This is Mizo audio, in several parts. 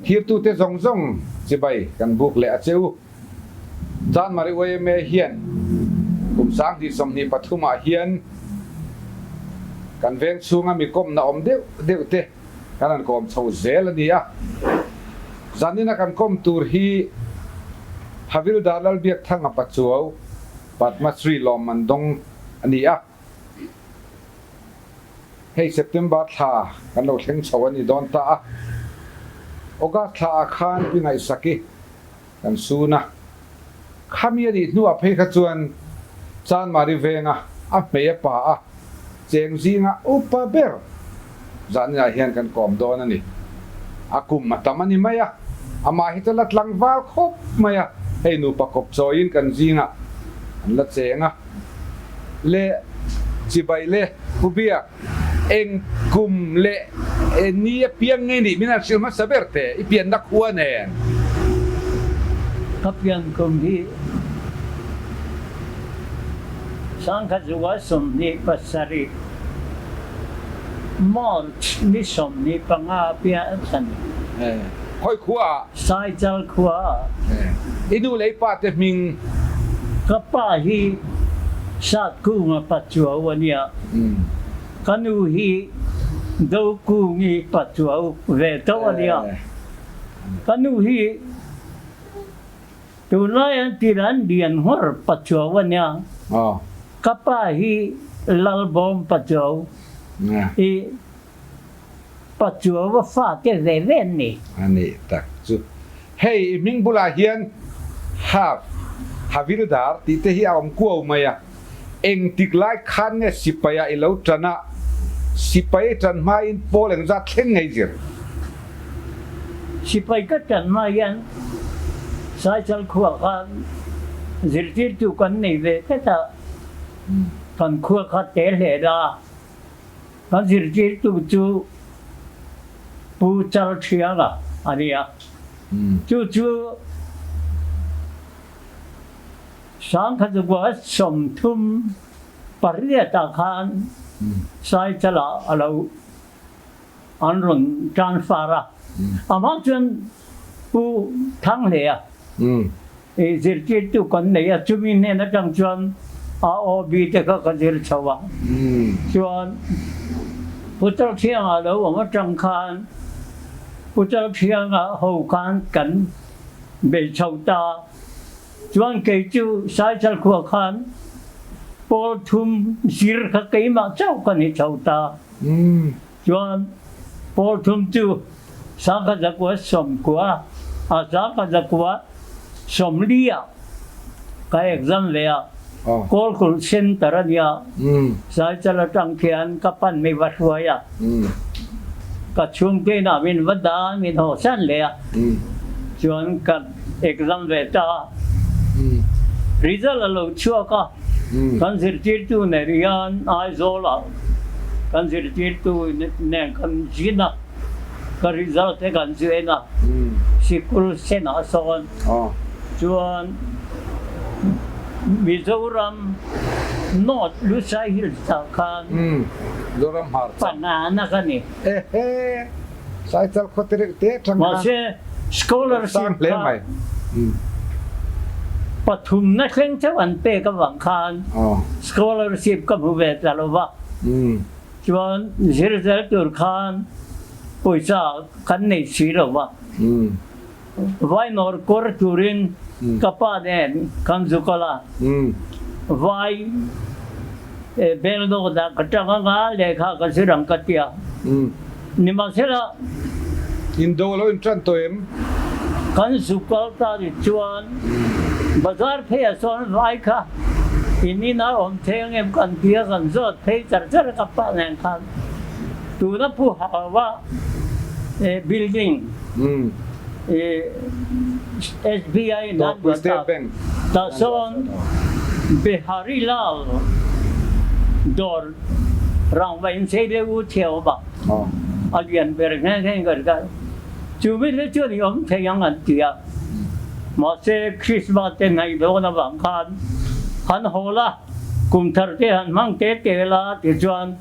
Thirtute zawng zawng chibai kan buk leh a che u. Chanmari yma hian kum 2023 ah hian kan veng chhunga mi kawmna awm deuh deuh te kan han kawm chho zel a ni a. Zanina kan kawm tur hi Havildar Lalbiakthanga Pachuau, Padma Shri lawmman dawng a ni a. Hei September thla kan lo thleng chho a ni dawn ta a. August thla ah khan Pi Ngaihsaki kan sun a. Khami a nih hnuah phei kha chuan Chanmari venga a hmei a pa a cheng zinga upa ber zaninah hian kan kawm dawn a ni. A kum a tam a ni mai a, amah hi chu la tlangval khawp mai a, hei nupa kawp chawiin kan zingah an la cheng a. Le chibai le Pu Biak, eng kum leh ni a piang ngei nih min han hrilh hmasa ber teh, i pianna khua nen. Ka pian kum hi 1927 March ni 25 pian a ni. Khawi khua ah? Saichal khua ah. I nu leh i pa te hming? Ka pa hi Satkunga Pachuau a nia. Ka nu hi Dokungi Pachuau ve tho a nia. Ka nu hi tunlai an tir an lian nghawr Pachuau a nia. Ka pa hi Lalbawm Pachuau i Pachuau a fate ve ve an ni. A nih tak chu. Hei i hming bulah hian Hav, Havildar tih te hi a awm kuau mai a. Engtik lai khan nge sipai ah i lo tan a, sipai i tan hma in pawl engzat thleng ngei zir? Sipai ka tan hma hian Saichal khua khan zirtirtu kan nei ve tlat a, kan khua kha te hle la. Kan zirtirtu chu Pu Chalthianga a ni a, chu chu 1938 ah khan Saichalah a lo an rawn transfer a, amah chuan Pu Thanghlea zirtirtu kan nei a, chumi hnen atang chuan AOB te kha ka zir chho a, chuan Pu Chalthianga lo awm atang khan Pu Chalthianga ho khan kan bei chho ta, chuan kei chu Saichal khua khan pawl thum zir kha keimah chauh ka ni chho ta, chuan pawl thum chu 1990 a 1990 ah ka exam ve a, Kawlkulh Centre a nia, Saichal atang khian ka pan mi va hruai a, ka chhungte inah min va dah a, min haw san leh a, chuan ka exam ve ta a, result a lo chhuak a, kan zirtirtu nen hian Aizawl ah kan zirtirtu nen kan zin a. Ka result te kan chu en a, sikul senah sawn chuan Mizoram North Lushai Hills ah khan panga na ka ni. Mahse scholarship kha pathum na thleng chauh an pek avang khan scholarship ka hmu ve ta lo va. Chuan zir zel tur khan pawisa kan nei si lo va, vai nawr kawr turin ka pa nen kan zu kal a, vai bel dawtah ka tang anga lehkha ka zir ang ka ti a, nimahsela. Indo lo in tan tawh em? Kan zu kal ta ri chuan bazar pheiah chuan vai kha in inah awm thei ang em kan ti a, kan zawt phei char char a ka pa nen khan tuna Pu Hawa building SBI in an buat a, tah sawn Bihari Lal dawr rangva inchei deuh u chhia awm a. A lian ber nghe nghe ka ri a, chu mi te chuan i awm thei ang an ti a, mahse Christmas te hnaih dawn avang khan han haw la, kum thar te han hmang te te la tichuan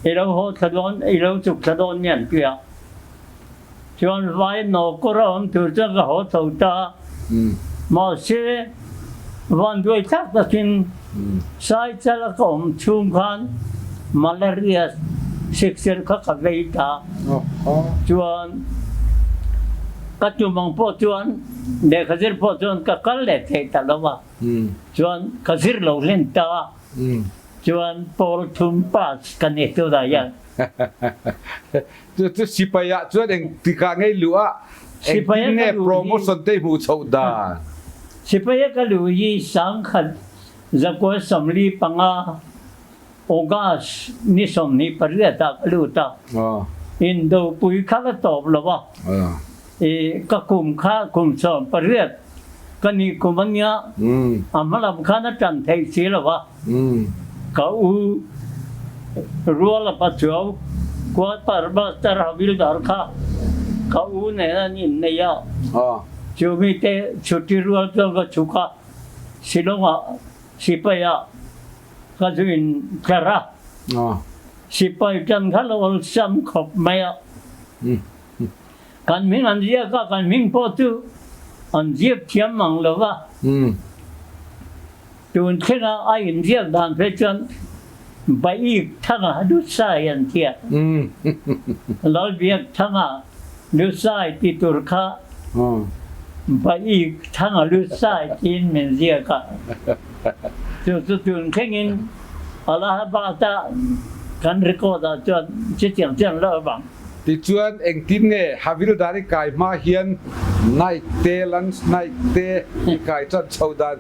i lo haw thla dawn, i lo chuk thla dawn nia an ti a. Chuan vai nawkawr a awm tur chuan ka haw chho ta a. Mahse, vanduai thlak takin Saichal a ka awm chhung khan malaria sikserh kha ka vei ta. Chuan ka tum ang pawh chuan lehkha zir pawh chuan ka kal leh thei ta lo va. Chuan ka zir lo hlen ta a. Chuan pawl thum pass ka ni tunah hian. Chu chu sipai ah chuan eng tikah ngei luh a, engtin nge promotion te i hmuh chhoh dan? Sipai a ka luh hi sangkhat zakua 45 August ni 28 ah ka lut a, indopui kha ka tawp lo a, i ka kum kha kum 18 ka nih kum a nia, a hma lam khan a tan theih si lo a. Ka u Ruala Pachuau quarter master Havildar kha ka u nen an innei a, chu mite chhuti rual chuan ka chhuk a, Shillong-ah sipai-ah ka zu intlar a, sipai tan kha lo awlsam khawp mai a. Kan hming an ziak a, kan hming pawh chu an ziak thiam mang lo va. Tun thlenga a inziak dan phei chuan Baik Thanga Lusai an tia. Lalbiak Thanga Lusai ti tur kha Baik Thanga Lusai tiin min ziak a. Chu chu tun thlengin Allahabad-a kan record-ah chuan chutiang chuan lo vang. Tichuan, engtin nge Havildar i kai hma hian Naik te, Lance Naik te i kai chuan chho dan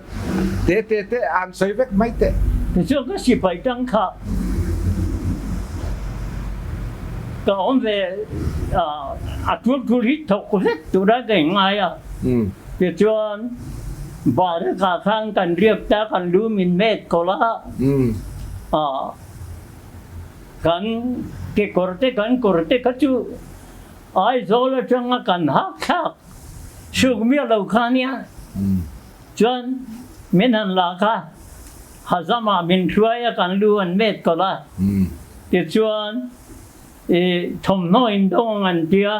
te te te an sawi vek mai teh. Tichuan ka sipai tang kha ka awm ve a tul tul hi thawk vek tura ka inngai a. Tichuan Barakah khan kan riak ta kan lu min met kawlh a. Kan kekawr te kan kawr te kha chu Aizawl atanga kan hak thlak suk miah lo kha ania. Chuan min han la kha Hazamah min hruai a kan lu an met kawlh a. Tichuan i thawmhnaw in dawng ang an tia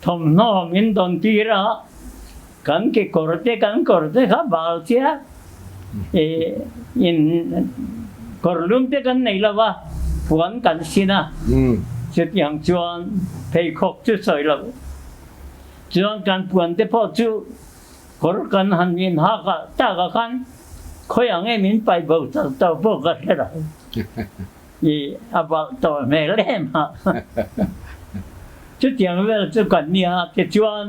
thawmhnaw min dawn tir a kan kekawr te kan kawr te kha bal chiah i in kawrlum te kan nei lo va puan kan sin a chutiang chuan pheikhawk chu sawi lo chuan kan puan te pawh chu kawr kan han in hak ah tak ah khan khawi ang em in pai bo tak tawh pawh ka hre lo i a balh tawh hmel em a. Chutiang vel chu kan nia tichuan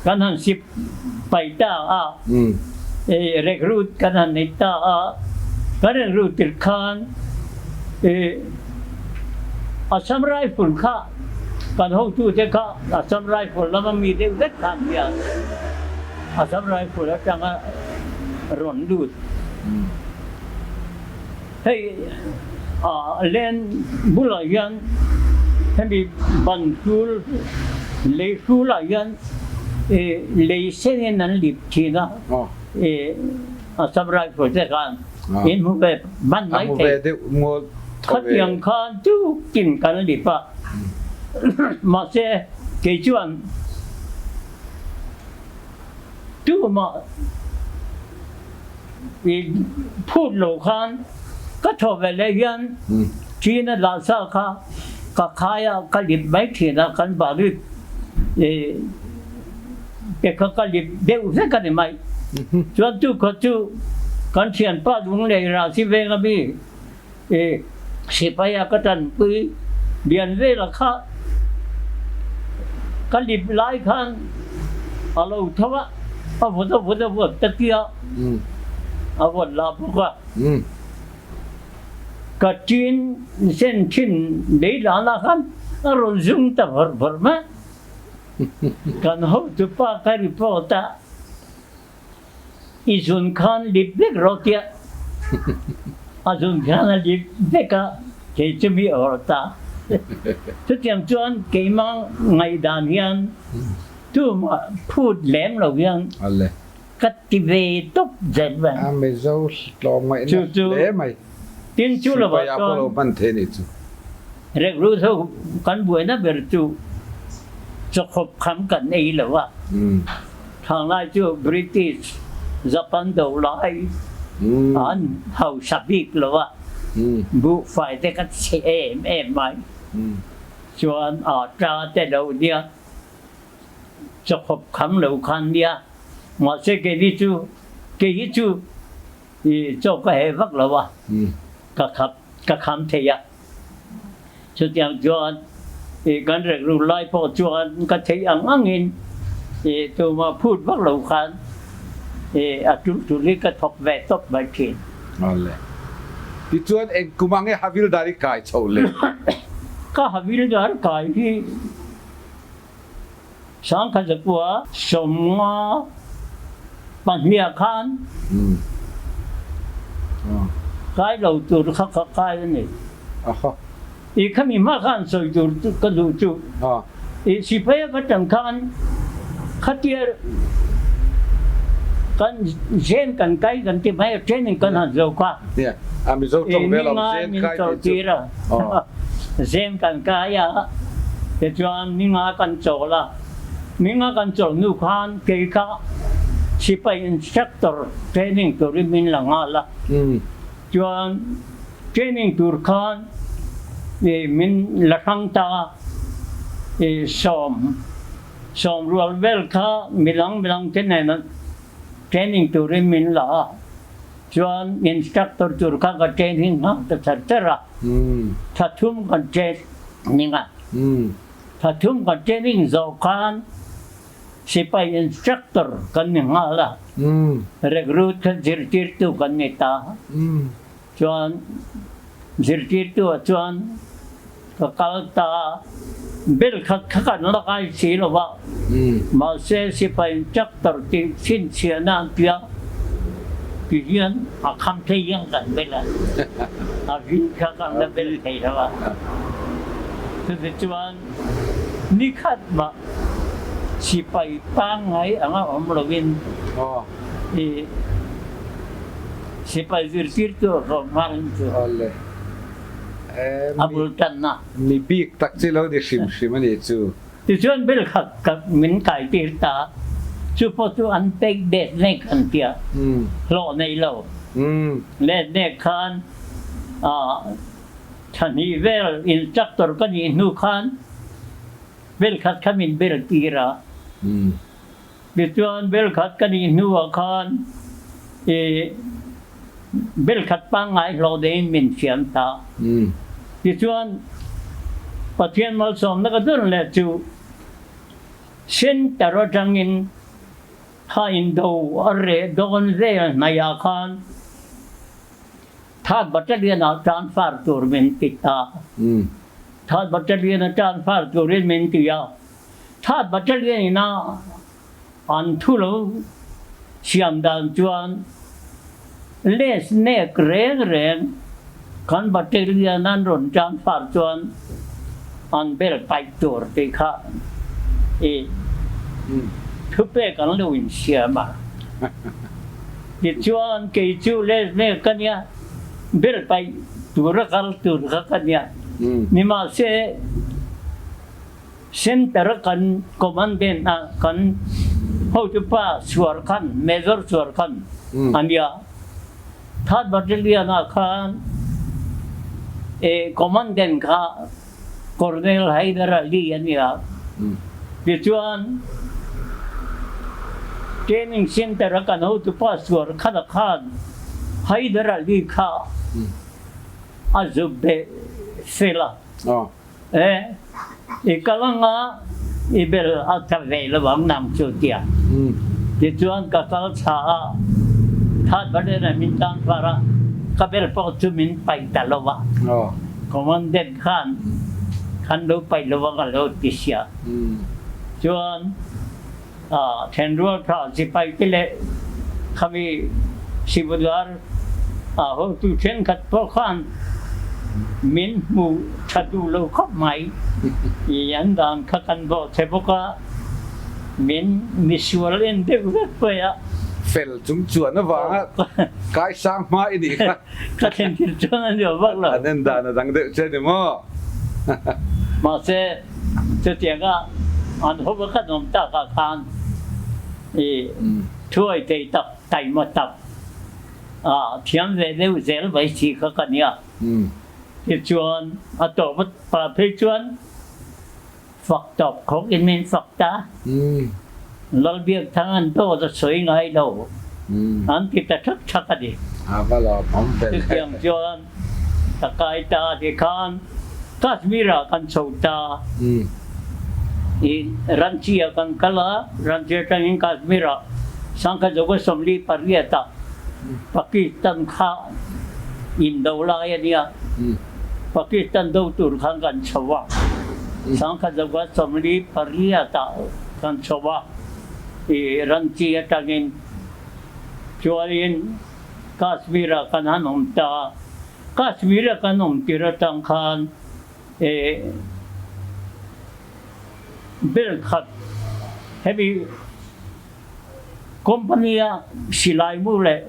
kan han sip pai ta a, i recruit kan han nei ta a, kan recruit tir khan i Assam Rifle kha kan hotute kha Assam Rifle lama mi deuh vek khan hian Assam Rifle atanga rawn lut. Hei len bulah hian hemi ban hrul lei hrulah hian lei senin an lip thin a, Assam Rifle te khan in hmu ve hman mai thei. Khatiang khan tukin kan lip a, mahse kei chuan tumah I phut lo khan ka thaw ve leh hian China lasa kha ka khai a, ka lip mai thin a, kan barit te kha ka lip deuh vek a ni mai. Chuan tu kha chu kan thianpa Lunglei Rasi veng a mi sipai a ka tanpui lian vela kha ka lip lai khan a lo tho a, a vut a vut a vut ta tia a vut lah bawk a. Ka tin sen thin lei lana khan a rawn zum ta vawrh vawrh mai. Kan hotupa ka report a. I zun khan lip vek rawh tiah a zun khan a lip vek a, kei chu mi awrh ta. Chutiang chuan keimah ngaihdan hian tumah phut lem lo hian ka ti ve tawp zet mai. A Mizo tlawm ngaihna hle mai. Tin chu lovah chuan Recruit ho kan buaina ber chu. Chawkhawp kham kan ei lo a. Thanglai chu British Japan do lai an hausa bik lo a, buhfai te ka chhe em em mai. Chuan atta te lo nia, chawkhawp kham lo khan nia. Mahse keini chu kei hi chu i chaw ka he vak lo a, ka khap ka kham thei a. Chutiang chuan i kan rekru lai pawh chuan ka theih ang angin i tuma phut vak lo khan i a tul tul hi ka thawk ve tawp mai thin. Awle. Tichuan eng kum ang nge Havildar i kai chho le? Ka Havildar kai hi Sangkhatzakua 52 ah khan kai lo tur kha ka kai a ni. I khami hma khan sawi tur ka duh chu i sipai a ka tang khan khatia kan zen kan kai kan ti mai a training kan han zo kha i ninga min chawlh tir a zen kan kai a tichuan ninga kan chawl a ninga kan chawlh hnu khan kei kha sipai instructor training turin min la nghal a chuan training tur khan min la hrang ta a i sawm rual vel kha midang midang te nen training turin min la a chuan instructor tur kha ka training nghak ta char char a tha thum kan training a tha thum kan training zawh khan sipai instructor kan ni nghal a recruit kha zirtirtu kan ni ta Chuan zirtirtu ah chuan ka kal ta a, bel khat kha kan la kai si lo va, mahse sipai instructor tih chhinchhiahna an tia ti hian a kham thei hian kan bel a, a vi kha kan la bel thei lo a. Chutichuan ni khat mah sipai pangngai anga awm lovin i Sipai zirtirtu a hlawm nghal in chu a bul tanna. Mi bik tak chi lo ni hrim hrim a nih chu. Tichuan bel khat ka min kai tir ta, chu pawh chu an peih det nek an tia, hlawh nei lo. Let nek khan thahnih vel instructor ka nih hnu khan bel khat kha min bel tir a. Tichuan bel khat ka nih hnuah khan i bel khat pangngai hlawh deiin min siam ta. Tichuan Pathian malsawmna ka dun leh chu center atangin tha indo a reh dawn vel hnaihah khan Third Battalion ah transfer tur min ti ta. Third Battalion a transfer turin min ti a. Third Battalion ina an thu lo siam dan chuan les nek reng reng kan battalion an rawn transfer chuan an bel paih tur tih kha i thupek an lo insiam a. Tichuan kei chu les nek ka nia, bel paih tura kal tur kha ka nia. Nimahse. Center kan commandant a kan hotupa Suar Khan, Major Suar Khan a nia. Third Battalion ah khan e commandant kha Colonel Haider Ali a nia. Tichuan Training Center a kan hotupa Suar Khan a khan Haider Ali kha a zuk beh fel a. E, i kal anga i bel a tha ve lo ang nang chu tia. Tichuan ka kal thla a, third battalion ah min transfer a, ka bel pawh chu min paih ta lo a. Commandant khan kan lo paih lo ang a lo ti sia. Chuan thenrual tha sipai te leh khami Sivudar hotu thenkhat pawh khan min hmu tha duh lo khawp mai. I an dan kha kan bawh che bawk a, min misual en deuh vek mai a. Fel chung chuan avanga kaisang hma i nih kha. Ka thlen thil chuan a ni vak lo. An en dan a dang deuh che ni maw? Mahse, chutianga An hova kan awm takah khan i thuai thei tak, taima tak, thiam ve deuh zel mai si kha ka nia. Tichuan a tawp pa phei chuan fak tawp khawk in min fak ta. Lalbiakthang an dawt a sawi ngai lo an ti ta thak thak a ni. Chutiang chuan ka kai ta tikhan Kashmir ah kan chho ta. I Ranchi ah kan kal a, Ranchi atangin Kashmir ah 1948 ah Pakistan kha indo lai a nia. Pakistan do tur khan kan chho a, 1948 ah kan chho a, i Ranchi atangin chuanin Kashmir ah kan han awm ta. Kashmir a kan awm tir atang khan e bel khat hemi company a silai mu leh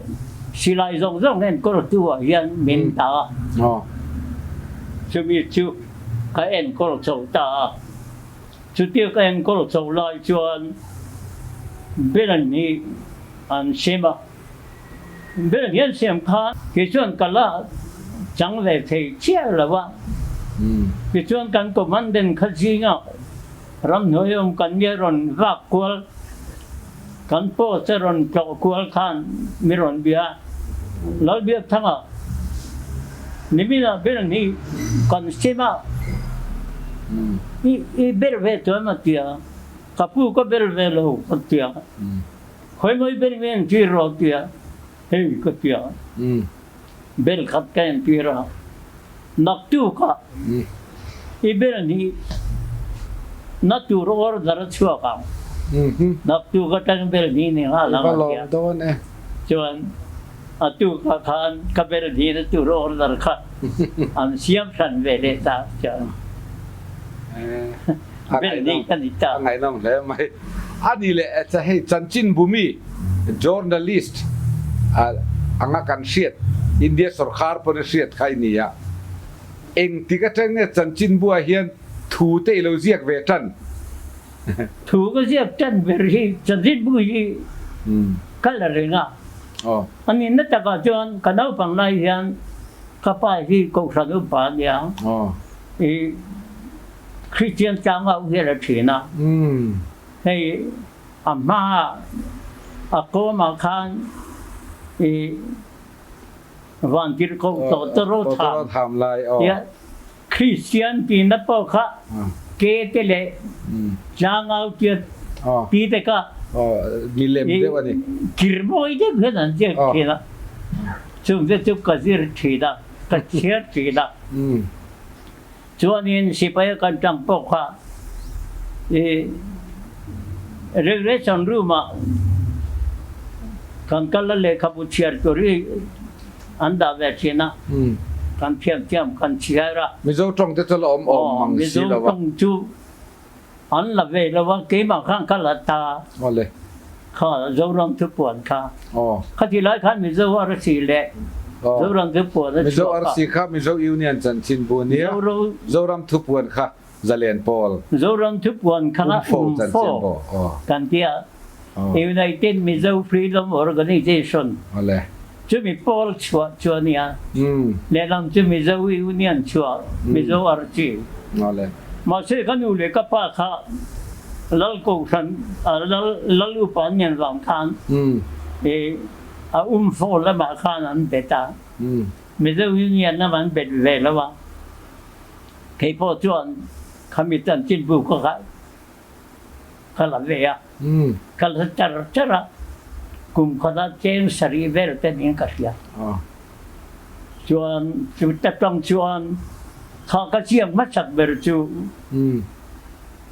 silai zawng zawng enkawl tu ah hian min ta a, chumi chu ka enkawl chho ta a, chutia ka enkawl chho lai chuan bel hi an sem a. Ber hian siam kha tichuan ka la chang ve thei chiah lo a. Tichuan kan commandant kha zingah ramhnuai awm kan mi a rawn vak kual, kan post a rawn tlawh kual khan mi rawn bia a. Lalbiakthanga niminah ber hi kan sim a, i ber ve chuan a ti a, ka pu ka ber ve lo ka ti a. Khawimawi ber nge an tir rawh tia hei ka ti a, bel khat ka en tir a, naktukah i bel hi na tur order a chhuak ang, naktuk atang bel hi ni nghal ang a ti a, chuan a tukah khan ka bel hi na tur order kha an siam hran ve leh ta chuan bel hi ka ni ta. A ngaihnawm hle mai. A ni leh e hei chanchinbumi journalist anga kan hriat India sorkar pawn a hriat kha i ni a, engtik atang nge chanchinbua hian thu te i lo ziak ve tan? Thu ka ziak tan ber hi chanchinbu hi ka la reng a, a nihna takah chuan ka naupang lai hian ka pa hi Kohhran upa a nia, i Kristian tlangau hian a thin a, hei a hmaah a kawmah khan i vantirhkoh tawtawro tham tia Kristian tihna pawh kha ke te leh tlangau tia ti te kha i kirmawi deuh hian an ziak thin a, chungte chu ka zir thin a, ka chhiar thin a. Chuanin sipai a kan tang pawh kha i regulation room ah kan kal a lehkhabu chhiar tur hi an dah ve thin a, kan thiam thiam kan chhiar a. Mizo tawng te chu la awm awm mang si lo a. Mizo tawng chu an la ve lo a, keimah khan ka la ta. Awle. Kha Zoram thupuan kha. Aw. Khati lai khan Mizo arsi leh Zoram thupuan a chhuak a. Mizo arsi kha Mizo Union chanchinbu a nia. Zoram thupuan kha Zalen Pawl. Zoram thupuan kha UMFO kan ti a, United Mizo Freedom Organization. Awle. Chumi pawl chhuah chu a nia. Lehlam chu Mizo Union chhuah Mizo arsi. Awle. Mahse ka nu leh ka pa kha Lal Kohhran Lal Lal Upa an ngen vang khan i a um fo lamah khan an bet a, Mizo Union lamah an bet ve lo a, kei pawh chuan khami chanchinbu ka kha ka la ve a, ka la char char a, kum khatah cheng sarih vel te niin ka hria. Chuan chu ta tang chuan kha ka chiang hmasak ber chu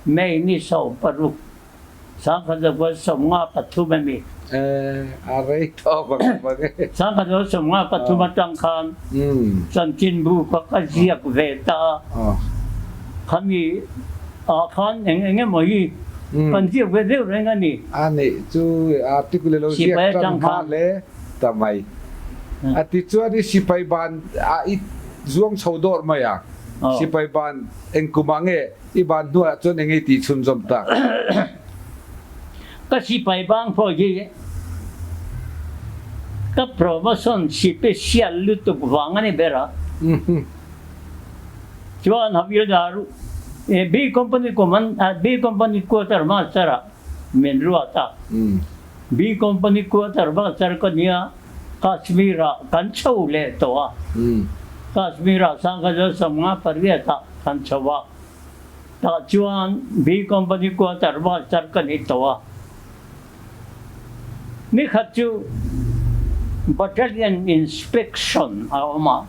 May ni 16, 1953 a ni. A rei tawh vang vang e. 1953 atang khan chanchinbu kha ka ziak ve ta a. Khami ah khan eng eng emaw hi kan ziak ve deuh reng a ni. A nih chu article lo ziak tan hma hle ta mai. A ti chuan i sipai ban ah i zuang chho dawr mai a. Sipai ban eng kum ah nge i ban hnuah chuan eng ei tih chhunzawm tak? Ka sipai bang pawh hi ka promotion special lutuk vang a ni ber a. Chuan Havildar B Company command B Company quarter master ah min ruat a. B Company quarter master ka nia Kashmir ah kan chho leh tawh a. Kashmir ah Sangha 58 ah kan chho a. Tah chuan B Company quarter master ka ni tawh a. Ni khat chu Battalion Inspection a awm a,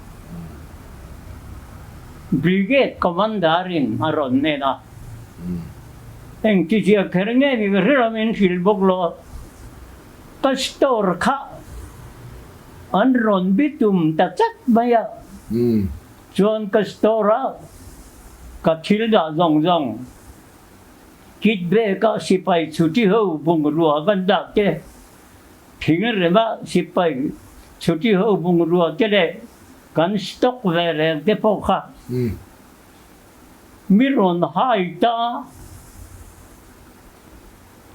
Brigade Commander in a rawn nen a. Engtizia kher nge ni ka hre lo, min hrilh bawk lo. Ka store kha an rawn bitum ta chat mai a. Chuan ka store a ka thil dah zawng zawng kit bag ah sipai chhuti ho bungrua kan dah te, thing rem ah sipai chhuti ho bungrua te leh kan stock ve reng te pawh kha mi rawn hai ta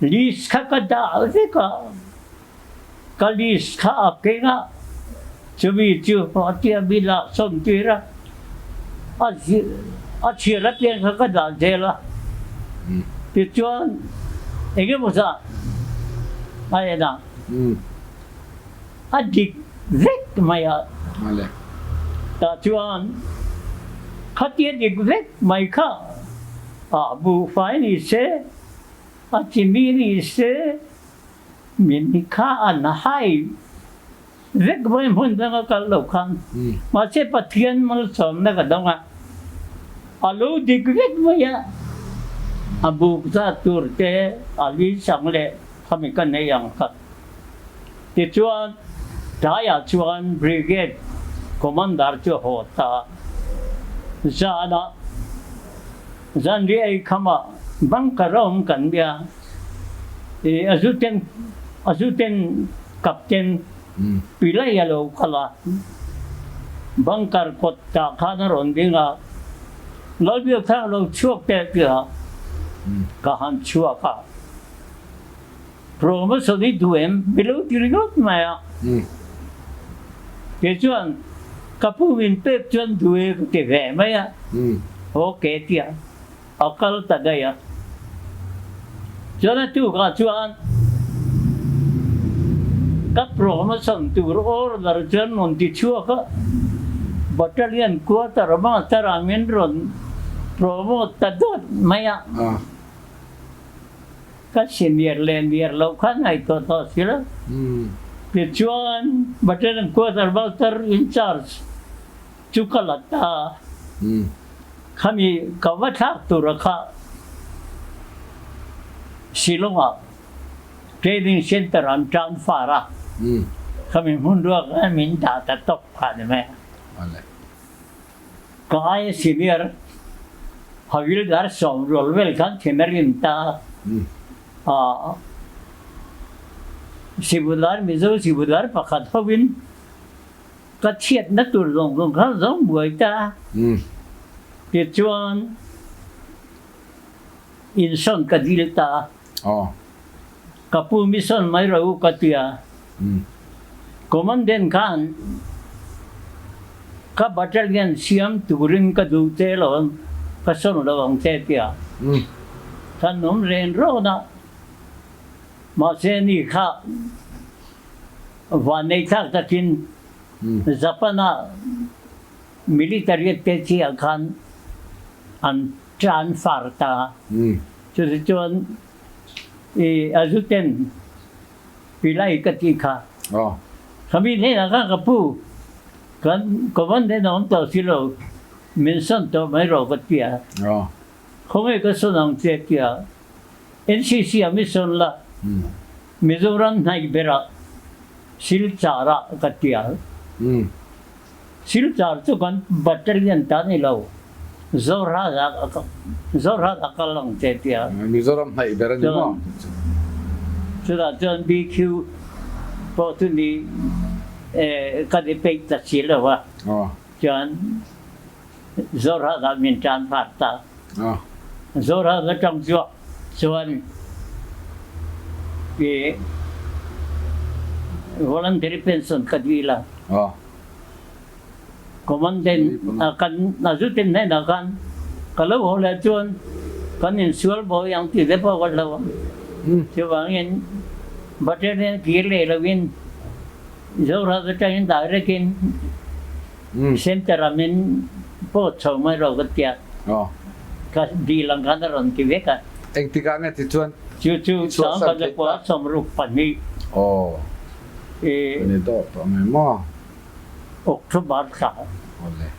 list kha ka dah vek a, ka list kha a keng a, chumi chu a tia mi lah sawn tir a, a a chhiar apiang kha ka dah zel a, tichuan eng emaw zah a en a, a dik vek mai a, tah chuan khatia dik vek mai kha a buhfai ni se. A chimi ni se min kha an hai vek mai hmun danga kal lo khan mahse Pathian malsawmna ka dawng a, a lo dik vek mai a, a buk zat tur te a lisang leh khami ka nei ang kha. Tichuan tlaiah chuan Brigade Commander chu a haw ta a, zanah Zanriah ei khamah bunker a awm kan nia, i Azuten Azuten Captain Pillai a lo kal a, bunker kawt tah khan a rawn ding a, Lalbiakthang lo chhuak teh tih ah ka han chhuak a, Promotion hi duh em? Mi lo ti ringawt mai a, kei chuan ka pu min pek chuan duh e ka ti ve mai a, ok tia a kal ta daih a. Chuan a tukah chuan ka promotion tur order chuan rawn ti chhuak a, battalion quarter master ah min rawn promote ta dawt mai a. Ka senior leh niar loh kha ngaihtuah tawh si lo. Tichuan Battalion Quarter Master in charge chu ka la ta. Khami ka va thlak tura kha Shillong-ah Training Centre an transfer a, khami hmun ruak khan min dah ta tawp kha ni mai a. Ka aia senior Havildar Sawmrual vel khan thin a rim ta a, Sibudar Mizo Sibudar pakhat hovin ka chhiatna tur zawng zawng kha zawng buai ta. Tichuan insawn ka dil ta a, ka pu mi sawn mai rawh u ka ti a. Commandant khan ka battalion siam turin ka duh che lo ang, ka sawn lo ang che ti a. Khan awm ren rawn a, mahse ni kha vannei thlak takin Japan-a military te chiah khan an transfer ta. Chutichuan i a zuten Pilai ka tih kha. Khami hnenah khan ka pu, kan commandant a awm tawh si lo, min sawn tawh mai rawh ka ti a. Khawnge ka sawn ang che ti a, NCC ah mi sawn la, Mizoram hnaih berah Silchar ah ka ti a. Silchar chu kan battalion ta ni lo, Zorhat ah Zorhat ah kal ang che ti a. Mizoram hnaih ber a ni maw? Chutah chuan BQ pawh chu ni kan i peih ta si lo a, chuan Zorat ah min transfer ta. Zorat atang chuan i voluntary pension ka dil a. Commandant kan a zutin hnenah khan ka lo haw leh chuan kan insual bawi ang tih te pawh ka hlau a. Chuvangin battalion kir leh loin Zorat atangin direct in center ah min post chho mai rawh ka tia. Ka dil ang khan a rawn ti vek a. Engtikah nge tichuan Chu chu Sangkazakua 62. Aw. Ni dawt tawh ang em maw? October thla. Awle.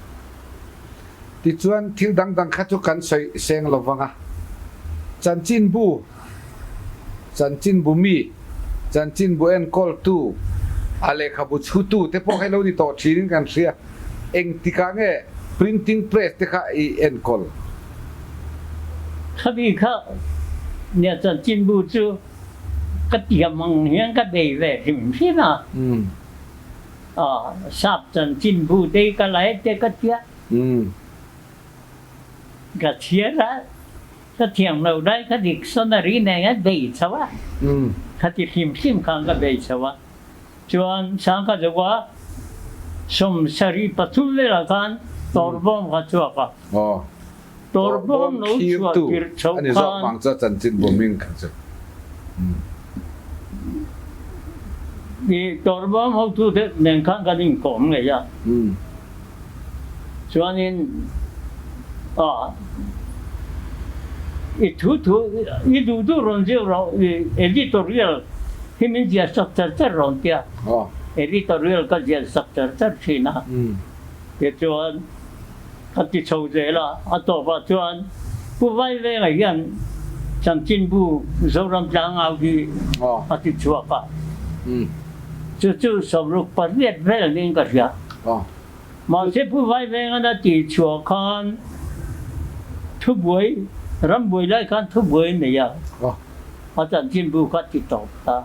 Tichuan thil dang dang kha chu kan sawi seng lo vang a. Chanchinbu, chanchinbu mi, chanchinbu enkawltu, a lehkhabu chhutu te pawh kha i lo ni tawh thinin kan hria. Engtikah nge printing press te kha i enkawl? Khami kha nia chanchinbu chu ka tiam ang hian ka bei ve hrim hrim a. Sap chanchinbu te ka la e te ka tia. Ka chhiar a, ka thiam lo dai ka dictionary nen a bei chho a, khati hlim hlim khan ka bei chho a. Chuan Sangkhazawa 73 velah khan Tawrbawm kha chhuak a. Tawrbawm lo chhuah tirh chhoh khan. Tawrbawm hotute nen khan kan inkawm ngei a. Chuanin i thu thu i duh duh rawn ziak rawh i editorial hi min ziah sak char char rawn tia. Editorial ka ziah sak char char thin a. Tichuan ka ti chho zel a, a tawpah chuan Pu Vaivenga hian chanchinbu Zoram Tlangau hi a ti chhuak a, chu chu 68 vel niin ka hria. Mahse Pu Vaivenga'n a tih chhuah khan thubuai, rambuai lai khan thubuai a nei a, a chanchinbu kha ti tawp ta.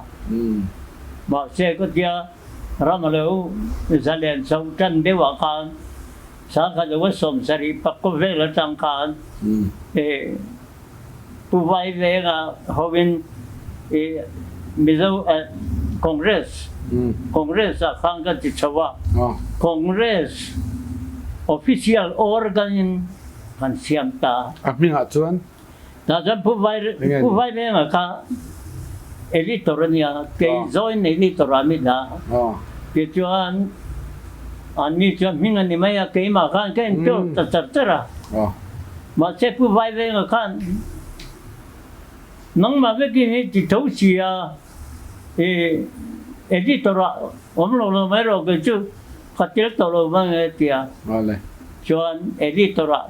Mahse ka tia Ram a lo zalen chho tan deuh ah khan sangkhat lo a 70 pakkaw vel atang khan Pu Vaivenga hovin Mizo Congress Congress ah khan ka ti chho a, Congress official organ in kan siam ta. A hmingah chuan Tah chuan Pu Vaivenga kha editor a nia, kei joint editor ah mi dah. Tichuan anni chuan hming a ni mai a, keimah khan ka intur ta char char a. Mahse Pu Vaivenga khan nangmah vekin hi ti tho si a, i editor ah awm lo lo mai rawh kei chu ka tel tawh lo vang e tia. Chuan editor ah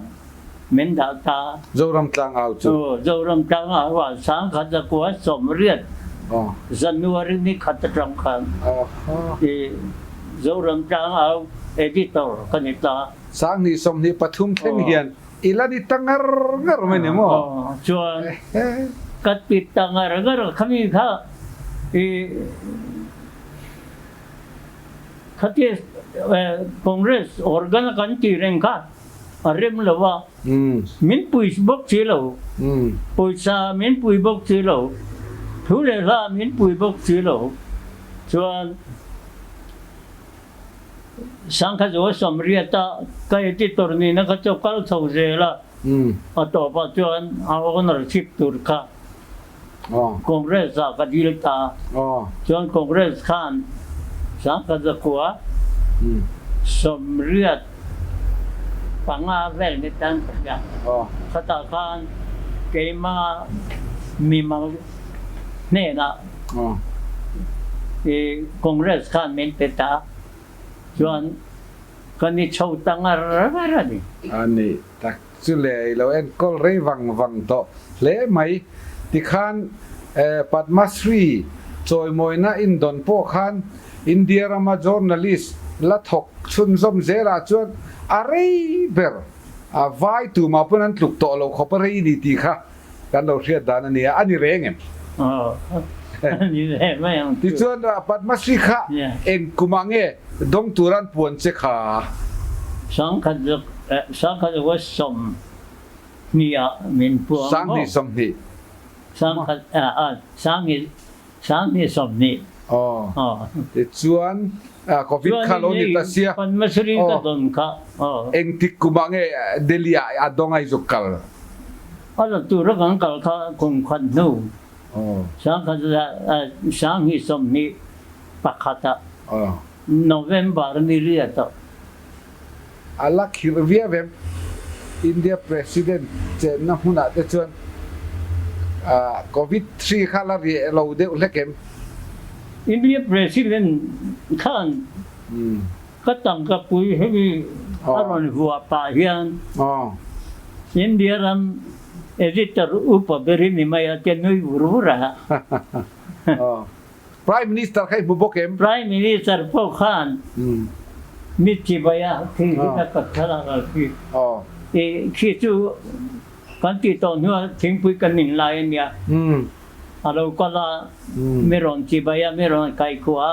Min dah ta. Zoram Tlangau chu. Aw, Zoram Tlangau ah 1980 January ni khat atang khan i Zoram Tlangau editor ka ni ta. 2023 thleng hian i la ni ta ngar ngar mai ni maw? Aw, chuan ka ti ta ngar ngar khami kha i Khatia Congress organ a kan tih reng kha a rem lo a, min pui bawk si lo, pawisa min pui bawk si lo, thu leh hla min pui bawk si lo chuan 1980 a ka editor nihna kha chu a kal chho zel a, a tawpah chuan a ownership tur kha Congress ah ka dil ta. Chuan Congress khan 1985 vel ni tan ka hria. Khatah khan keima mimal hnenah Congress khan min pe ta. Chuan ka ni chho ta ngar ngar a ni. A ni tak. Chu le i lo enkawl rei vang vang tawh hle mai. Tikhan Padma Shri chawimawina indawn pawh khan India rama journalist la thawk chhunzawm zelah chuan a rei ber a vai tumah pawn an tluk tawh lo khawp a rei ni tih kha kan lo hriat dan a ni a, a ni reng em? Tichuan Padma Shri kha eng kumah nge dawng tura an puan che kha? Sangkhat. Sangkhat 20 ah min puang maw? Sanghnih 20. Sangkhat sanghnih sanghnih 20. Aw. Tichuan Covid kha lo ni ta sia. Padmasri ka don kha. Engtik kum ah nge Delhi ah a dawng ai zuk kal? A la tur a kan kal kha kum khat hnu. Sangkhat sanghnih 21 ah November ni riat ah. A la khirh viau em? India President chenna hmunah te chuan Covid hri kha la riah lo deuh hlek em? India President khan ka tangka pui hemi a rawn vuah pah hian India ram editor upa berin ni mai a tia nui vur vur a. Prime Minister kha i hmu bawk em? Prime Minister pawh khan mi chibai a khi hi ka kap thlalak a khi. I khi chu kan tih tawh hnuah thingpui kan in lai a nia. A lo kal a, mi rawn chibai a, mi rawn kaikhuah a.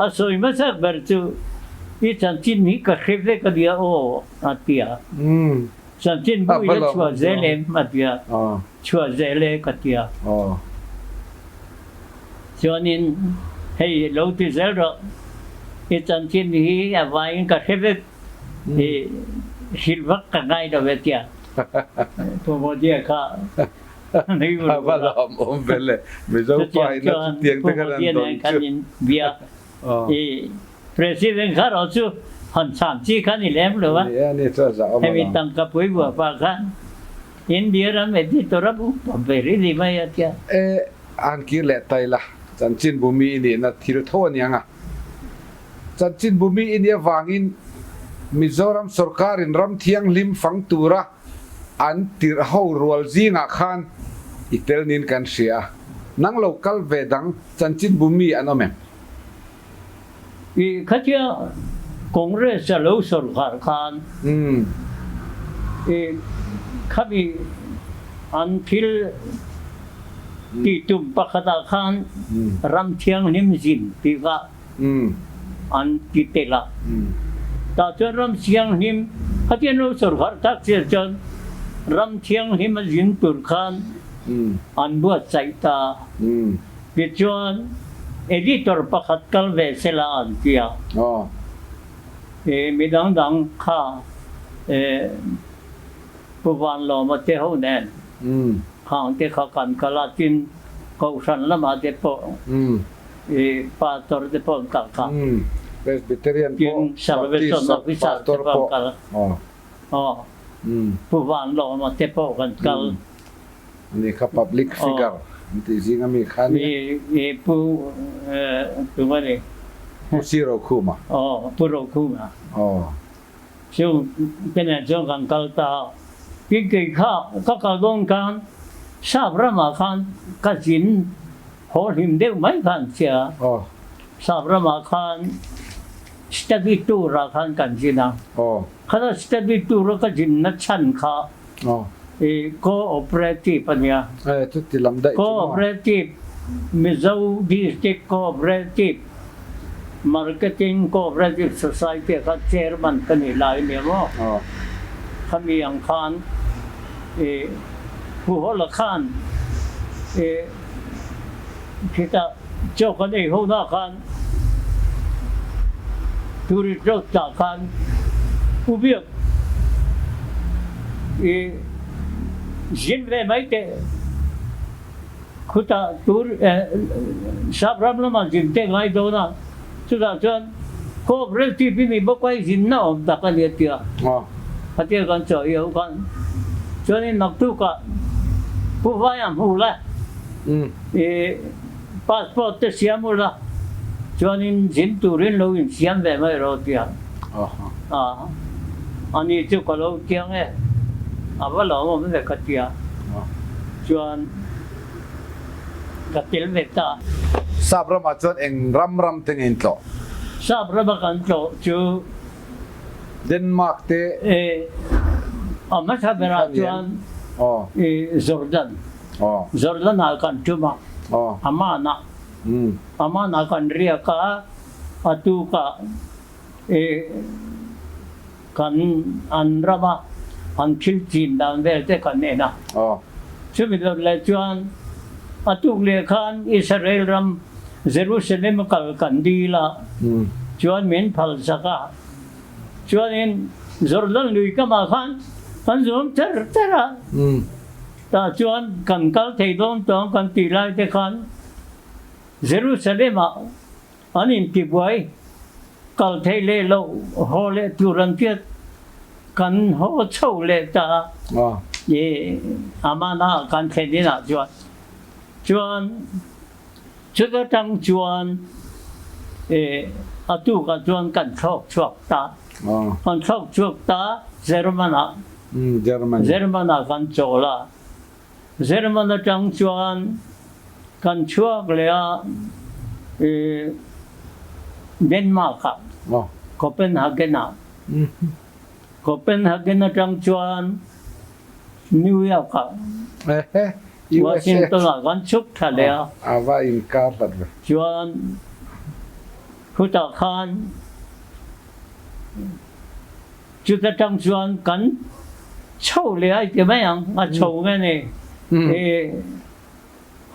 A sawi hmasak ber chu i chanchin hi ka hre vek a nia aw a ti a. Chanchin bu i la chhuah zel em a ti a. Chhuah zel e ka ti a. Chuanin hei lo ti zel rawh, i chanchin hi a vaiin ka hre vek i hrilh vak ka ngai lo e tia Pu Modi-a kha nui vur vur a. Chutiang chuan Pu Modi-a nen khan in bia i President kha rawh chu han chhan chi kha ni lem lo a, hemi tangka pui buapa khan India ram editor a bu pa ber i ni mai a tia. E, an kir leh tai la, chanchinbu mi i nihna thil tho a niang a. Chanchinbu mi i nih avangin Mizoram sorkarin ram thianghlim fang tura an tirh ho rual zingah khan i tel niin kan hria a. Nang lo kal ve dang chanchinbu mi an awm em? I khatia Congress a lo sorkar khan i khami an thil tih tum pakhatah khan ram thianghlim zin tih kha an ti tel a. Tah chuan ram thianghlim khatia an lo sorkar tak chiah chuan ram thianghlim a zin tur khan an buatsaih ta. Tichuan, editor pakhat kal ve sela an ti a. I mi dangdang kha Pu Vanlawma te ho nen khang te kha kan kal a, tin Kohhran lamah te pawh i pastor te pawh an kal kha. Tin Salvation Officer te pawh an kal a. Pu Vanlawma te pawh kan kal. Ani kha public figure an tih zing ami kha ania. I pu tu a ni. Pu Si Rokhuma. Aw Pu Rokhuma. Aw. Chu te nen chuan kan kal ta a. Tin kei kha ka kal dawn khan Sap ramah khan ka zin haw hlim deuh mai khan sia. Aw. Sap ramah khan study tour ah khan kan zin a. Aw. Khata study tour a ka zinna chhan kha I Co-operative a nia. Chuti lam daih chu maw? Co-operative, Mizo District Co-operative Marketing Co-operative Society kha Chairman ka nih lai a nia maw? Khami ang khan i Pu Hawla khan i khitah chaw kan ei ho na khan Tourist Lodge ah khan u biak i zin ve mai teh khutah tur sap ram lamah zin te ngai dawn a, chutah chuan cooperative i ni bawk a i zinna awm tak a ni a ti a, khatia kan chaw i ho khan chuanin naktukah Pu Vaia hmu la i Passport te siam ula chuanin zin turin lo insiam ve mai rawh tia a ani chu ka lo chiang e a va lo awm ve ka tia chuan ka tel ve ta. Sap ramah chuan eng ram ram te nge in tlawh? Sap rama kan tlawh chu. Denmark te. E a hmasa berah chuan Jordan. Jordan ah kan tum a, Amman ah, Amman ah kan riak a, a tuk ah Kan an rama an thil chin dan vel te kan en a. Chumi dawt leh chuan a tuk leh khan Israel ram Jerusalem a kal kan dil a, chuan min phal sak a. Chuanin Jordan lui kamah khan kan zawm ter ter a, tah chuan kan kal thei dawn tawng kan tih lai te khan Jerusalem ah An intibuai kal thei leh loh haw leh tur an piat kan haw chho leh ta a, i Amana kan thlen inah chuan chuan chuta tang chuan i a tukah chuan kan thlawk chhuak ta, kan thlawk chhuak ta German-ah German-ah kan chawl a. German atang chuan kan chhuak leh a, Denmark ah, Copenhagen ah. Copenhagen atang chuan New York ah, Washington ah kan chhuk tha leh a. Chuan khutah khan Chuta tang chuan kan chho leh a i ti mai ang, a chho nge ni i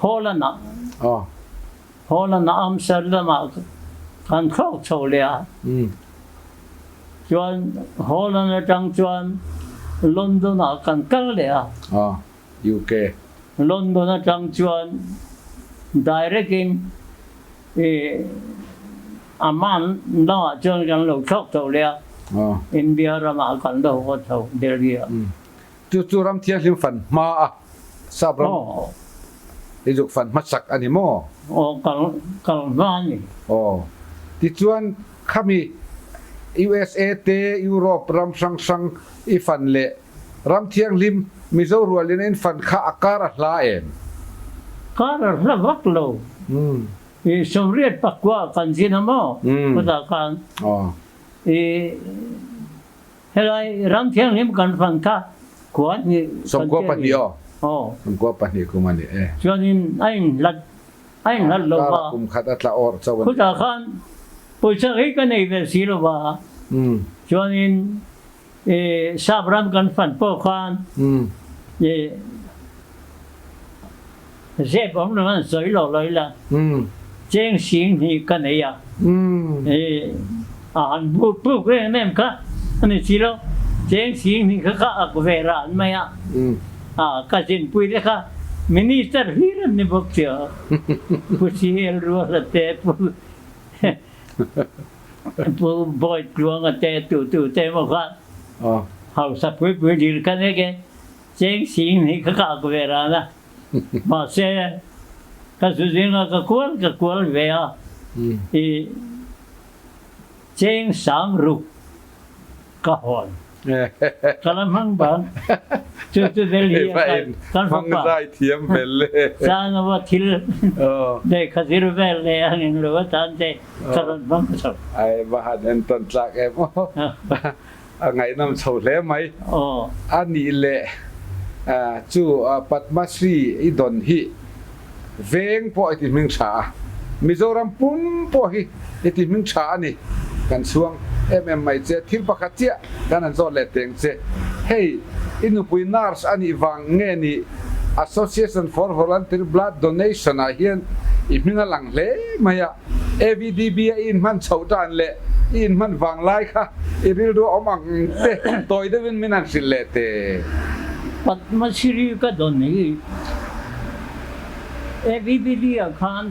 Holland ah, Holland ah Amsterdam ah kan thlawk chho leh a, chuan Holland atang chuan London ah kan kal leh a, UK. London atang chuan direct in i Amman dangah chuan kan lo thlawk tho leh a, India ramah kan lo haw tho Delhi ah. Chu chu ram thianghlim fan hma a sap ram i zuk fan hmasak a ni maw? Aw kal kal hma a ni. Aw tichuan khami USA te Europe ram hrang hrang i fan leh ram thianghlim Mizo rualin a in fan kha a kar a hla em? Kar a hla vak lo. I 80 pakua kan zin a maw? Chutah khan i helai ram thianghlim kan fan kha khua hnih kan Sawmkua pahnih aw. Aw. Sawmkua pahnih kum a ni e. Chuanin a inhlat a inhlat lo va. Kum khat a tla awrh chauh a ni. Khutah khan pawisa hi ka nei ve si lo va. Chuanin i sap ram kan fan pawh khan i Zep awm lo an sawi lo lo ila cheng sing hnih ka nei a, i a han bu puk em em kha a ni si lo, cheng sing hnih kha ka ak ve ran mai a, a ka zinpui te kha minister hlir an ni bawk si a, Pu Sihel Ruala te, Pu Pu Boyd Tluanga te tu tu te emaw kha hausa pui pui dil ka nek e. Cheng sing hi ka kak ve ran a, mahse ka zu zinga ka kual ka kual ve a, i cheng sang ruk ka hawn. Ka la hmang bang, chu chu Delhi a kan fapa chang a va thil lehkha zir vel leh ang eng lo atan te ka rawn hmang chho. Ai va han entawn tlak em aw. A ngaihnawm chho hle mai. A nih leh chu Padma Shri i dawn hi veng pawh i ti hming tha a, Mizoram pum pawh hi i ti hming tha a ni. Kan chhuang em em mai che. Thil pakhat chiah kan han zawt leh teng che. Hei i nupui nurse a nih vang nge ni Association for Voluntary Blood Donation ah hian i hming a lang hle mai a. AVDB a i inhman chhoh tan leh i inhman vang lai kha i rilru awm ang te tawi deuhin min han hrilh leh te. Padma Shri ka dawn hi AVDB ah khan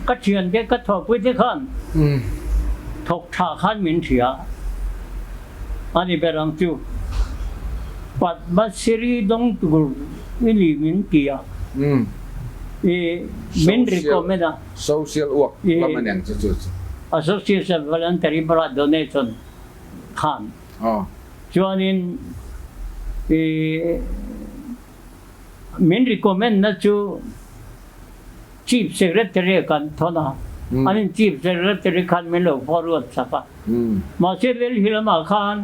ka thian te ka thawhpui te khan thawk tha khan min hria a ni ber ang chu. Padma Shri dawng tur i ni min ti a. I min recommend a. Social work lam a ni ang chu chu chu. Association Voluntary Blood Donation khan. Chuanin i min recommend na chu Chief Secretary kan thawn a. Anin Chief Secretary khan min lo forward sak a. Mahse Delhi lamah khan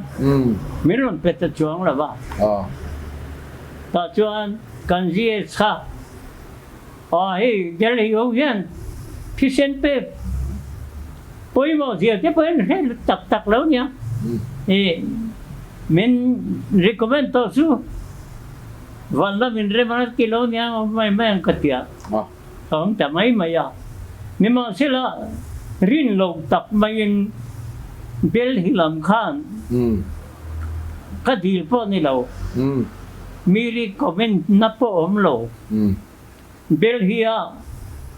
min rawn pe ta chuang lo va. Tah chuan kan GS kha aw hei Delhi ho hian thisen pek Pawimawh zia te pawhin hre tak tak lo nia. I min recommend tawh chu van lam in rem a ti lo nia mai mai ang ka tia. Ka awm ta mai mai a. Nimahsela rin loh tak maiin Delhi lam khan ka dil pawh ni lo. Mi recommend na pawh awm lo. Delhi-a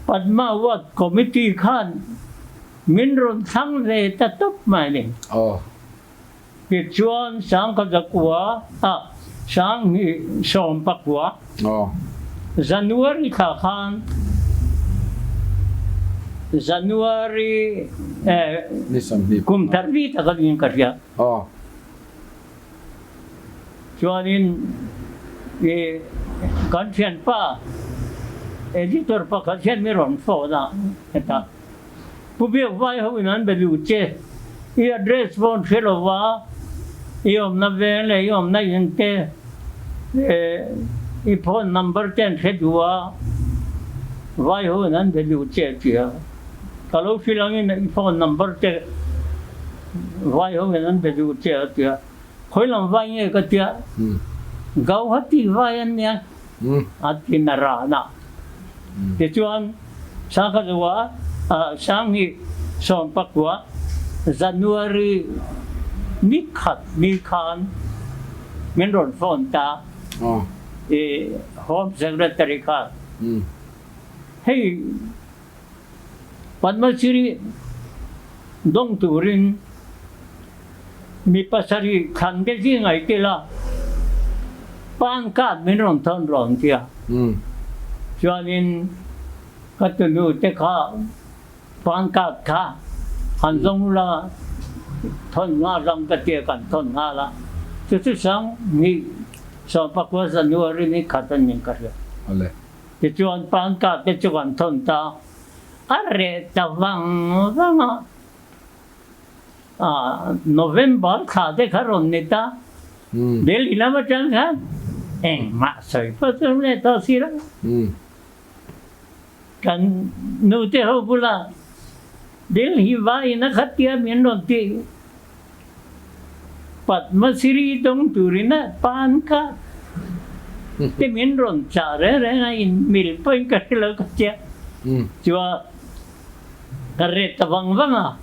Padma Award Committee khan min rawn thlang ve ta tawp mai a ni. Tichuan Sangkazakua ah Sanghnih Sawmpakua January thla khan January kum thar vi tak a niin ka hria. Chuanin i kan thianpa editor pakhat hian mi rawn phone a, hetah Pu Biak Vai ho in an be duh che, i address pawh an hre lo va, i awmna veng leh i awmna in te i phone number te an hre duh a, Vai ho in an be duh che a ti a, ka lo hrilh angin i phone number te Vai ho in an be duh che a tia, khawi lam vai nge ka tia, Gauhati vai an nia a ti na ran a. Tichuan Sangkhazawa Sanghnih Sawmpakua January ni khat ni khan min rawn phone ta i Home Secretary khan hei Padmasiri dawng turin mi pasarih thlan te zing ai tel a, pan card min rawn thawn rawn tia. Chuanin ka tunu te kha pan card kha han zawng ula thawn nghal ang ka tia kan thawn nghal a, chu chu sang ni 10 January ni khat a ni ka hria. Tichuan pan card te chu kan thawn ta. A reh ta vang vang a, November thla te kha rawn ni ta, Delhi lam atang khan engmah sawi pawh chu an leh tawh si lo. Kan nu te ho bulah Delhi vaiin a khat tia min rawn tih Padmasri dawng turin a pan kha te min rawn chah reng reng a, in mil pawhin ka hre lo ka tia. Chua ka ret ta vang vang a,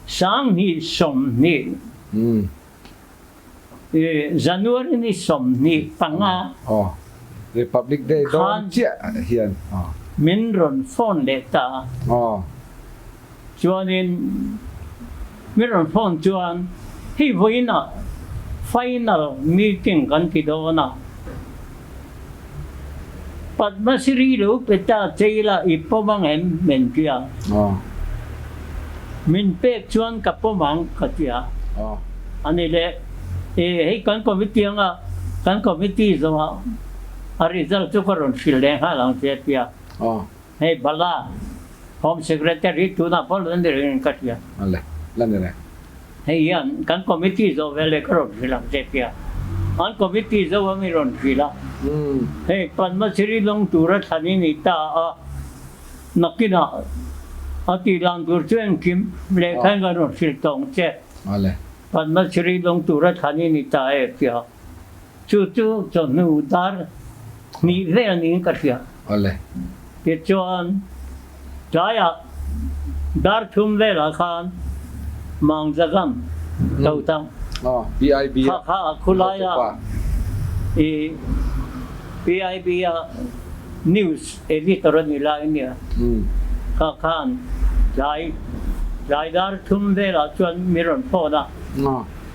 2020 January ni 25 Republic Day dawn chiah hian min rawn phone leh ta a. Chuanin min rawn phone chuan hei vawiinah final meeting kan ti dawn a, Padmasri lo pe ta cheila i pawm ang em min ti a, min pek chuan ka pawm ang ka ti a, a ni leh e hei kan committee anga kan committee zawhah a result chu ka rawn hrilh leh nghal ang che a ti a. Hei Bala, Home Secretary tunah pawh la ni rengin ka hria. Ale, la ni reng. Hei hian kan committee zawh veleh ka rawn hrilh ang che tia. An committee zo a mi rawn hrilh a. Hei Padmasri lawng tura thlan i ni ta a, nakinah a tih dan tur chu engkim lehkha in kan rawn hrilh tawh ang che. Ale. Padmasri lawng tura thlan i ni ta e tia. Chu chu chawhnu dar hnih vel niin ka hria. Awle. Tichuan, tlaiah dar thum velah khan Mangzagam Totang PIB kha kha a khulaia i PIB a news editor a ni lai a nia. Kha khan tlai tlai dar thum velah chuan mi rawn phone a.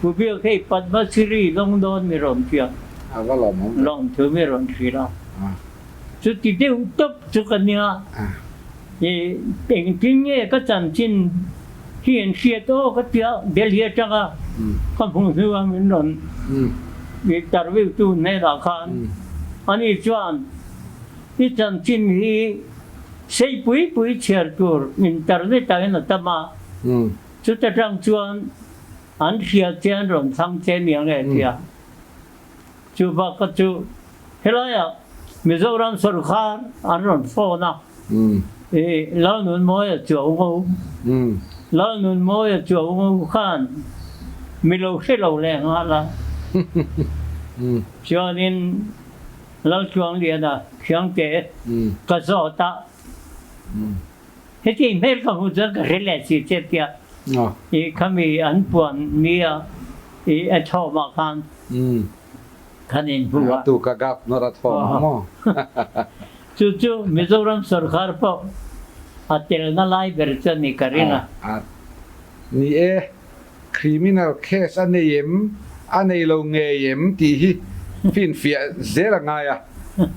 Pu Biak hei Padmasri lawng dawn mi rawn tia. A va lawm awm ve. Lawng thu mi rawn hrilh a. Chuti deuh tawp chu ka nia. I engtin nge ka chanchin hi an hriat aw ka tia Delhi atanga ka hmuh hnua min rawn interview tu hnenah khan ani chuan i chanchin hi sei pui pui chhiar tur internet ah hian a tam a. Chuta tang chuan an hria che an rawn thlang che nia nge tia. Chu bak chu helaiah Mizoram sorkar an rawn phone a, i Lalnunmawia chu a ngo. Lalnunmawia chuau khan mi lo hre lo leh nghal a. Chuanin Lalchuangliana Khiangte ka zawt a, heti hmel ka hmuh chuan ka hre leh si che tia i khami an puan nia i a thawmah khan kan inhmu a. Tu ka governor a thawm ang maw? Chu chu Mizoram sorkar pawh a telna lai ber chu a ni ka ring a. Ni e, criminal case a nei em, a nei lo ngei em tih hi finfiah zel a ngai a,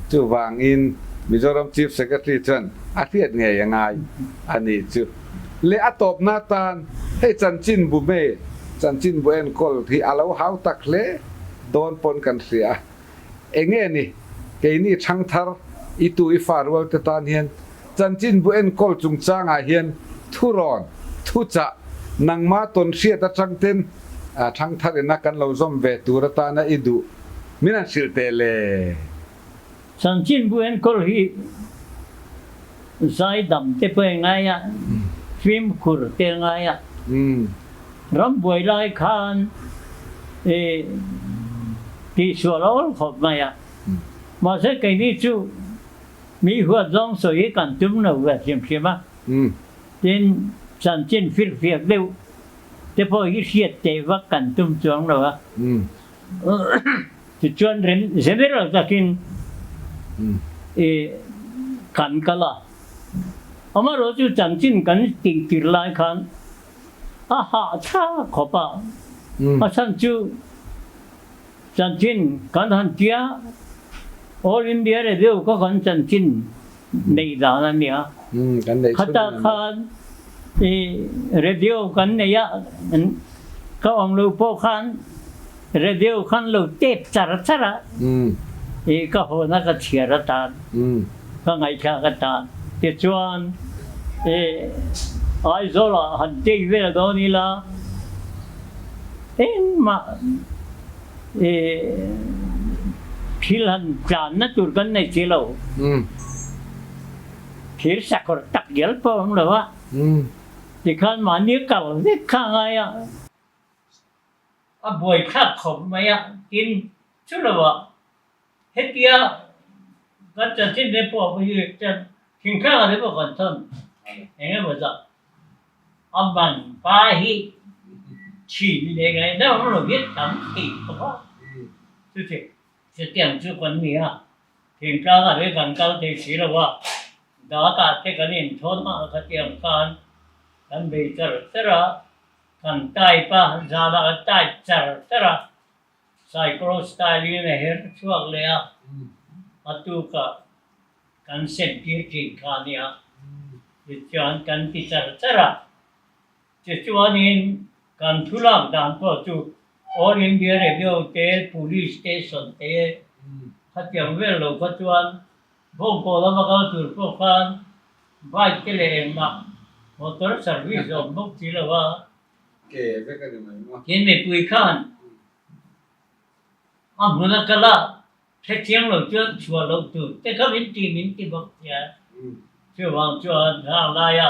chuvangin Mizoram Chief Secretary chuan a hriat ngei a ngai a nih chu. Leh a tawpna atan hei chanchinbu mail, chanchinbu enkawl hi a lo hau tak hle dawn pawn kan hria a. Enge ni, keini thangthar i tu i fa rual te tan hian chanchinbu enkawl chungchangah hian thurawn, thuchah, nangma tawn hriat atang ten thangthar ina kan lo zawm ve tur atana i duh min han hrilh teh le. Chanchinbu enkawl hi zaidam te pawh i ngai a, fimkhur te a ngai a. Rambuai lai khan i tihsual a awl khawp mai a. Mahse keini chu mi huat zawng sawi hi kan tum lo ve hrim hrim a. Tin, chanchin firfiak deuh te pawh hi hriat teh vak kan tum chuang lo a. Tichuan general takin i kan kal a, amaherawh chu chanchin kan tih tir lai khan a hahthlak khawp a, a chhan chu chanchin kan han tia All India Radio kha kan chanchin neih dan a nia, khata khan i radio kan nei a, ka awm lo pawh khan Radio khan lo tep char char a, i ka hawn a ka chhiar atan, ka ngaihthlak atan. Tichuan i Aizawl ah han tei vel dawn ila engmah i thil han tlanna tur kan nei si lo. Thir sakawr tak dial pawh a awm lo a, tikhan mahni kal vek kha a ngai a. A buaithlak khawp mai a, tin chu lo ah hetia kan chanchin te pawh hi chuan thingtlang ah te pawh kan thawn eng emaw zah a man pa hi chhin leh ngaihna awm lo hi tam thei khawp a, chuti chutiang chu kan ni a, thingtlang ah te kan kal thei si lo a, dat ah te kan inthawn a khatiang khan kan bei char char a. Kan type a, zanah kan type char char a, cyclo style in a her chhuak leh a, a tukah kan sem tir thin kha a nia, tichuan kan ti char char a, tichuanin kan thu lak dan pawh chu All India Radio te, Police Station te khatiang vel lo kha chuan Bawngkaw lama kal tur pawh khan bike te leh engmah motor service a awm bawk si lo a. Ke vek a ni mai maw? Tin mipui khan a hmun a kal a, hrechiang lo chuan chhuah loh tur te kha min ti min ti bawk sia. Chuvang chuan hang laia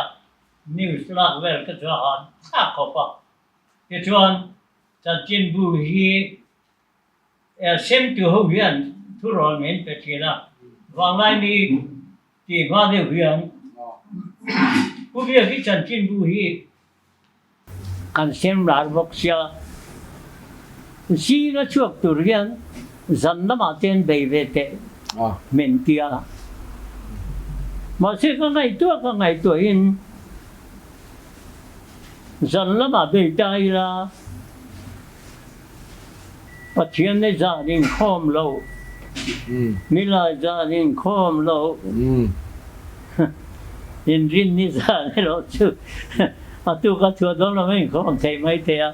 news lak vel kha chu a han thlak khawp a. Tichuan chanchinbu hi Semtu ho hian thurawn min pe thin a, Vanglaini tih hma deuh hian Pu Biaki chanchinbu hi kan sem lar bawk sia, zinga chhuak tur hian zan lamah te an bei ve teh min ti a, mahse ka ngaihtuah ka ngaihtuahin zan lamah bei ta ila, Pathian ni zan inkhawm lo, Nilai zan inkhawm lo, inrin ni zan erawh chu a tuk a chhuah dawn lo inkhawm thei mai thei a.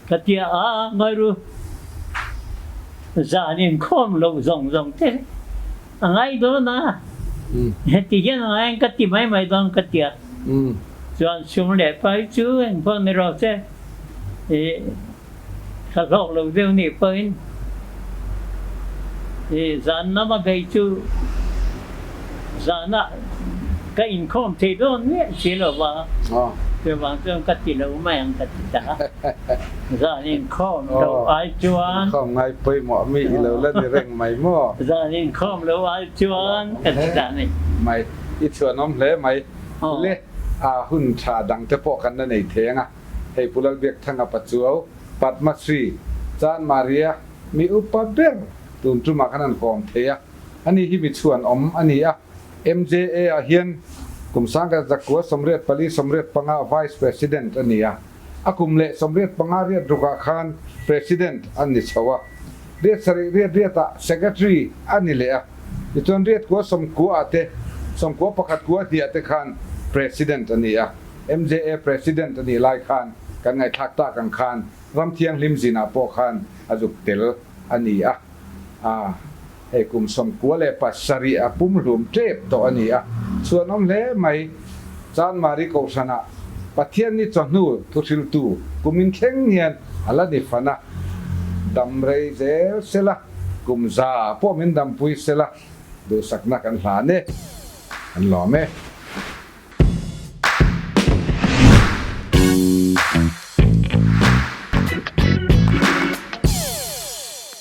Ka tia a, Ngairu, zan inkhawm lo zawng zawng te a ngai dawn a, heti hian a ngai ang ka ti mai mai dawn ka tia. Chuan sum leh pai chu eng pawh ni rawh se, i ka hlawk lo deuh nih pawhin i zan lama bei chu zanah. Ka inkhawm thei dawn miah si lo va, chuvang chuan ka ti lo mai ang ka ti ta. Zan inkhawm loh ai chuan. Inkhawm ngai pawimawh mi i lo la ni reng mai maw? Zan inkhawm loh ai chuan ka ti ta a ni. Mai, i chhuanawm hle mai. Le, a hun tha dang te pawh kan la nei thei ang a. Hei Pu Lalbiakthanga Pachuau, Padma Shri, Chan Maria, mi upa ber tun tumah khan an kawm thei a. Ani hi mi chhuan awm a ni a. MJA ah hian kum sangkhat zakua 84 85 Vice President a ni a. A kum leh 85 riat rukah khan President a ni chho a. Riat sarih riat riatah Secretary a ni leh a. Tichuan riat kua 90 ah te, 91 kua hniah te khan President a ni a. MJA President a nih lai khan kan ngaihthlak tak ang khan ram thianghlim zinah pawh khan a zuk tel a ni a. A, hei kum 97 a pumhlum tep tawh a ni a, chhuanawm hle mai. Chanmari Kohhranah Pathian ni chawhnu thuhriltu kumin thleng hian a la ni fan a, dam rei zel sela, kum za pawh min dampui sela, duhsakna kan hlan e, kan lawm e.